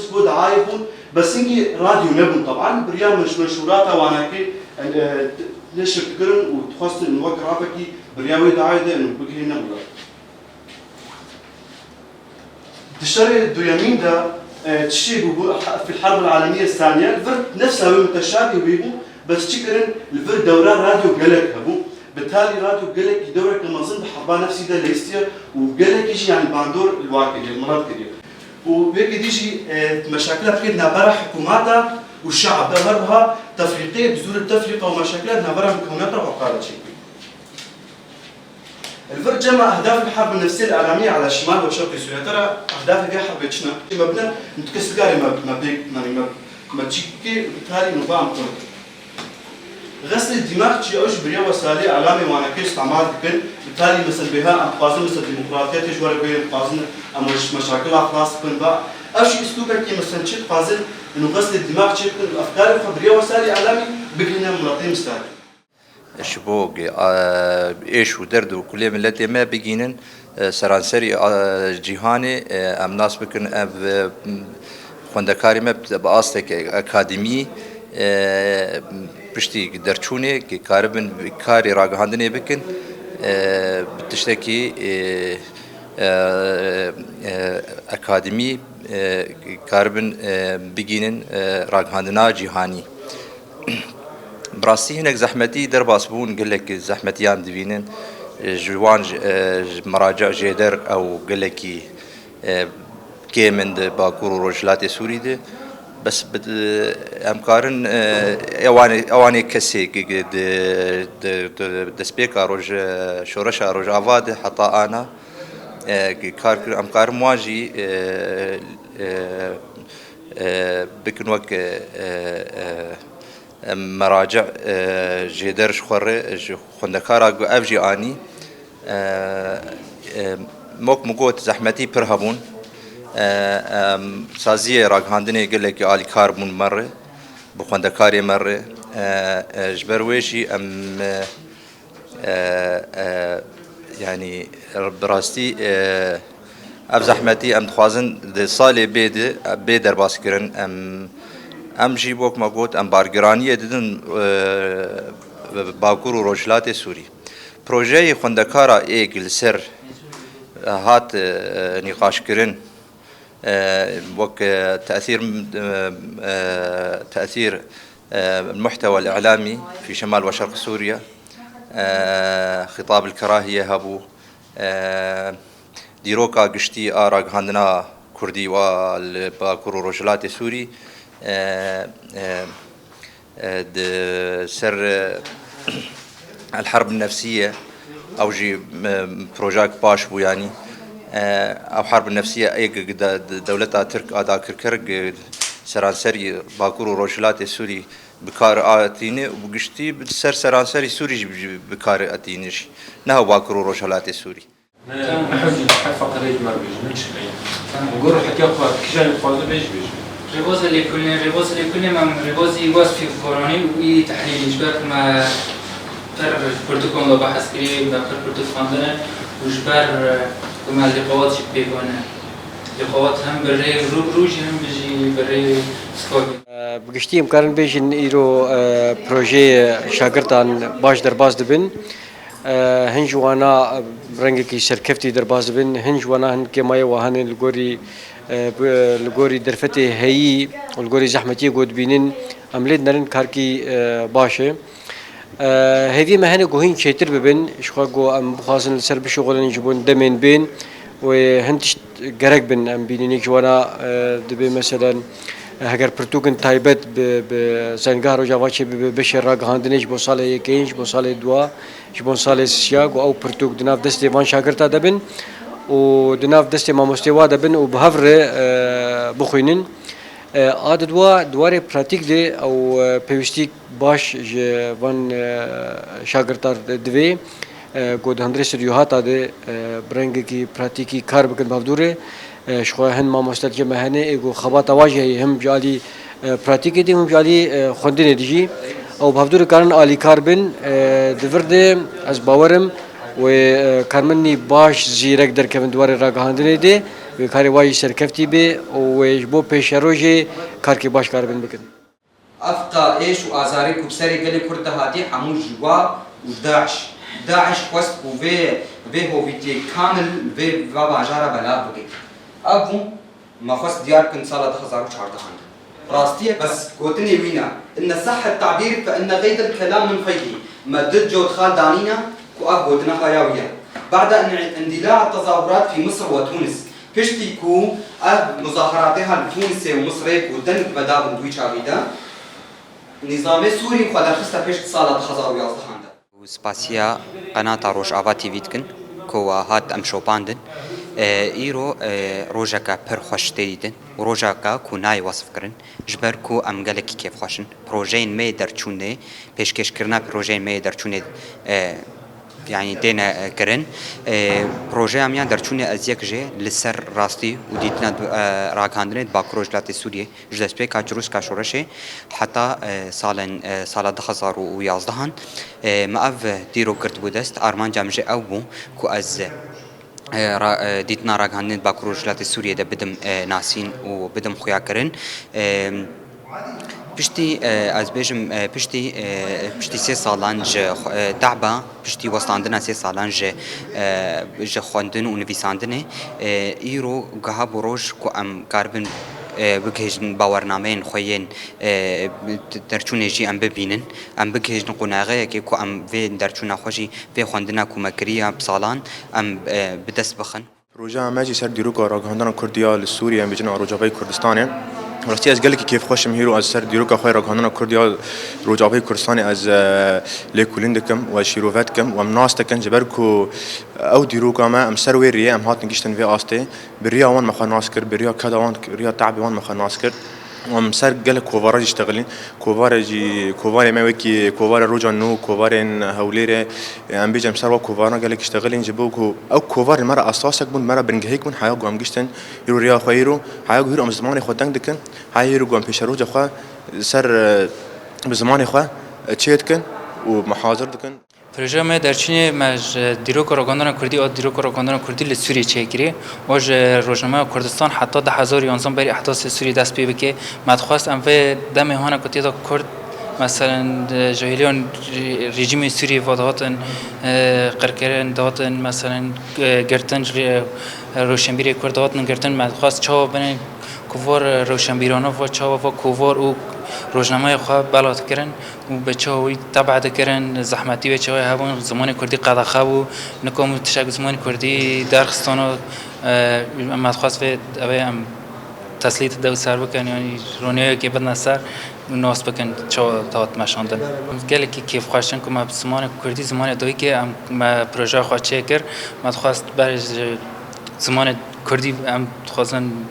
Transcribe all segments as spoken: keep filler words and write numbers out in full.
Ji bo dayê bûn, bes hingî radyo nebûn. Teban bi riya menş-, menşûrata wanakê, e, neşir dikirin û dixwestin wek ravekî bi riya wê dayê de û bigihîne milet. Di şerê duyemîn de, e, çi çêbû bû, fil Herbul Alemiye Saniye, li vir nefsa wê muteşabîh wê bû, bes çi kirin, li vir dewra radyo gelek hebû. Bi talî radyo gelekî dewreke mezin di herba nefsî de leyîstiye û gelekî jî, yanî bandor li wa kiriye, li milet kiriye. Û wekî dî jî, e, meşakila pêk navbera hikûmeta û şe'b de her wiha tefrîqê, bi zûr tefrîqa û meşakila navbera mukawemeta re xwe qala çêkir. Li vir cema ehdafê herb nefsê li Elamiye ala şimal we şerqê Sûriye te re ehdafê vê herbê çi ne? Me bine, min tu kes dikarê me, me pêk, me, me, me çî kê bi talî nûva em xwe. Xeslê dîmax çi ew ji biriya wesalê elamê wanekê îstemal dikin, bi talî misal bêha em dixwazin misal demokratiyetê ji we re bê, em dixwazin em ji meşakila xilas bibin ba. Ev jî îslûbekî misal çi dixwazin, û xeslê dîmax çi bikin, û efkarê xwe biriya wesalê elamî bigihîne miletê misal. Ji bo, a, êş û derd û kulê miletê me bigînin, e, seranserî, a, cîhanê, e, em nas bikin, ev, e, xwendekarê me bi, bi astek akademî, e, piştî derçûnê ki karibin karê ragihandinê bikin, e, bi tiştekî, e, e, e, akademî, e, karibin, e, bigînin, e, ragihandina cîhanî. Bi rastî hinek zehmetî derbas bûn, gelek zehmetiyan dibînin. Ji wan, ji, e, ji meraciya jêder ew gelekî, e, kêm in di Bakur û Rojhilatê Sûrî de. Bes bi, em karin, e, ewanê, ewanê kesê ki, ki di, di, di destpêka roj, e, şoreşa Rojava de heta ana, e, ki kar kir, em karin wan jî, e, e, e, bikin wek, e, e, e, meraciya, e, jêder ji xwe re, ji xwendekara ku ev jî anî. E, e, wek min got, zehmetî pir hebûn. E, em, saziyê ragihandinê gelekî alîkar bûn me re, bi xwendekarê me re. E, e, ji ber wê jî em, e, E, e, yanî, bi rastî, e, ev zehmetî em dixwazin di salê bê de, bê derbas kirin. Em, em jî, wek me got, em bargiraniyê didin, e, Bakur û Rojhilatê Sûrî. Projeyê xwendekara êk li ser, e, hat, e, nîqaşkirin, e, wek, e, tesîr, e, e, tesîr, e, المحتوى الإعلامي في شمال وشرق سوريا، e, خطاب الكراهية hebû, e, dîroka giştî a ragihandina kurdî wa li Bakur û Rojhilatê Sûrî, e, e, e, di ser, e, El Herb Nefsiye, ew jî, e, projeyek baş bû, yanî, e, ew Herb Nefsiye ê gi-, gi-, de-, de-, dewleta Tirk a dagirker gi-, seranserî Bakur û Rojhilatê Sûrî bi kar a tîne û bi giştî bi ser seranserî Sûrî jî bi, bi kar a tîne jî. Neha Bakur û Rojhilatê Sûrî. Ne, ne hewcî, her feqirê ji me re bêjin, min çi bêjin. Tamam. Gor hetiya xwe, kîjan dixwaze bêjî, bêjî. Rêboza lêkolînê, rêboza lêkolînê me, rêbozî wesfî koronî û î tehlîlî ji ber ku me pir pirtûkan lo behs kirî, me pir pirtûk xwendine û ji ber, e, ku me lîqewat jî pê bûne. Lîqewat hem bi rê rû bi rû jî hem jî bi rê Skype. E, bi giştî em karin bêjin îro, e, projeyê şagirtan baş derbas dibin. E, hin ji wana, e, rengekî serkeftî derbas dibin, hin ji wana hin kêmayê wa hene li gorî, e, bi, li gorî derfetê heyî û li gorî zehmetiyê ku dibînin, em lê dinerin karkî, e, baş e. E, hêviyê me hene ku hîn çêtir bibin, ji xwe ku em bixwazin li ser bişuxulin ji bo demên bên wê hin tişt gerek bin em bînin. Yek ji wana, e, dibê meselen, e, heger pirtûkin taybet bi, bi Zanîngeha Rojava çêbibe, beşê ragihandinê ji bo salê yekeyîn, ji bo salê dua, ji bo salê sisiya, ku ew pirtûk di nav destê van şagirta de bin û di nav destê mamostê wa de bin û bi hev re, e, bixwînin. E, a di dua, di warê pratîk de ew, e, pêwîstî baş ji van, e, şagirta divê, e, ku di hundirê stûdyohata de, e, bi rengekî pratîkî kar bikin bi hevdû re. E, ji xwe hin mamoste li cem me hene, ê ku xebata wa jî heye, him ji alî, e, pratîkê de, him ji alî, e, xwendinê de jî. Ew bi hevdû re karin alîkar bin, e, di vir de ez bawer im wê, e, karmenî baş zîrek derkevin di warê ragihandinê de. Karê wa jî serkeftî bê û wê ji bo pêşerojê karkê baş karibin bikin. Ev qaêş û azarê ku bi serê gelê Kurd de hatî, hemû ji wa û DAIŞ. DAIŞ xwest ku vê, vê hovîtiyê kamil vê va bajara belav bike. Ev bû, me xwest diyar bikin sala du hezar û çardehan de. Rastî ye, bes gotinê wî ne. Inne sahhet tabîr fe inne qeydel kelam min feyhî. Me du cot xal danîne ku ev gotina xaya wî ye. Ba'da in-, indila tezahurat fî Misir ve Tunis. Piştî ku ev muzaheratê ha li Tûnisê û Misirê ku deng vedabin di wî çaxî de, nîzamê Sûrî xwe derxiste pêş di sala du hezar û yazdehan de. Û spasiya qenata Rojava T V dikin ku we hat em şopandin. E, îro, e, rojeke pir xweş tê dîtin û rojeke ku nayê wesf kirin, ji ber ku em gelekî kêfxweş in. Projeyên me yê derçûnê, pêşkêşkirina projeyên me yê derçûnê, e, yanî têne, e, kirin. E, projeya me ya derçûnê ez yek jê li ser rastî û dîtina, e, ragihandinê di Bakur Rojhilatê Sûriyê ji destpêka çirûska şoreşê heta, e, salên, e, sala du hezar û yazdehan, e, me ev dîrok girtibû dest. Armanca min jê ew bû ku ez, e, ra-, e, dîtina ragihandinê di Bakur Rojhilatê Sûriyê de bidim, e, nasîn û bidim xuyakirin. E, piştî, e, ez bêjim, e, piştî, e, piştî sê salan ji xwe, e, tehba, piştî westandina sê salan ji, e, ji xwendin û nivîsandinê, e, îro giha bû roj ku em karibin, e, bigihêjin bawernameyên xwe yên, e, derçûnê jî em bibînin, em bigihêjin qonaxeyekê ku em vê derçûna xwe jî, vê xwendina ku me kiriye bi salan, em, e, bi dest bixin. Projeya me jî ser dîroka ragihandina Kurdî ya li Sûriyê, em bêjin a Rojavayê Kurdistanê. Rastî ez gelekî kêfxweş im hîro ez ser dîroka xwe ragihandina Kurdî ya Rojavayê Kurdistanê ez, e, lêkolîn dikim û ez şîrove dikim û em nas dikin, ji ber ku ew dîroka me em ser wê riyê em hatin giştin vê astê. Bi riya wan me xwe nas kir, bi riya keda wan, riya te'bê wan me xwe nas kir. Em ser gelek kovara jî ştexilîn. Kovare jî, kovarê me wekî kovara Roja Nû, kovarên Hewlêrê, em bêjin em ser wa kovarana gelek ştexilîn ji bo ku ew kovar li me re esasek bûn, li me re bingehêk bûn, heya ku em giştin îro rêya xwe îro, heya ku hîro em zimanê xwe deng dikin, heya hîro ku em pêşeroja xwe ser, e, bi zimanê xwe, e, çê dikin û me hazir dikin. Projeya me derçûnê me ji dîroka ragihandina Kurdî a dîroka ragihandina Kurdî li Sûriyê çêkirî. O ji rojnameya Kurdistan heta du hezar û yanzdeh berî ehdasê Sûriyê dest pê bike. Me dixwest em vê demê hane ku tê de Kurd, meselen, ji hêliyan rejîmê Sûriyê ve dihatin, e, qirkirin, dihatin, meselen, e, girtin, ji, e, rewşenbîrê Kurd dihatin girtin. Me dixwest çawa binê kovar, e, rewşenbîrana va, çawa va kovar û rojnameya xwe bela dikirin. û bi çawa wî teba dikirin, zehmetî wê çawa hebûn, zimanê kurdî qedexe bû, nikom tiştek zimanê kurdî derxistana, e, em dixwest vê, ew ê em teslît dew ser bikin, yanî roniyekê bidine ser û nas bikin çawa dihat meşandin. Em gelekî kêfxweş in ku me bi zimanê kurdî, zimanê dayikê em, me projeya xwe çêkir, me dixwest berê ji zimanê kurdî em dixwazin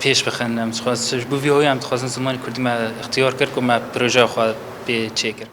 pêş bixin. Em dixwazin, ji bo vî hoyê em dixwazin zimanê kurdî me ixtiyar kir ku me projeya xwe pê çêkir.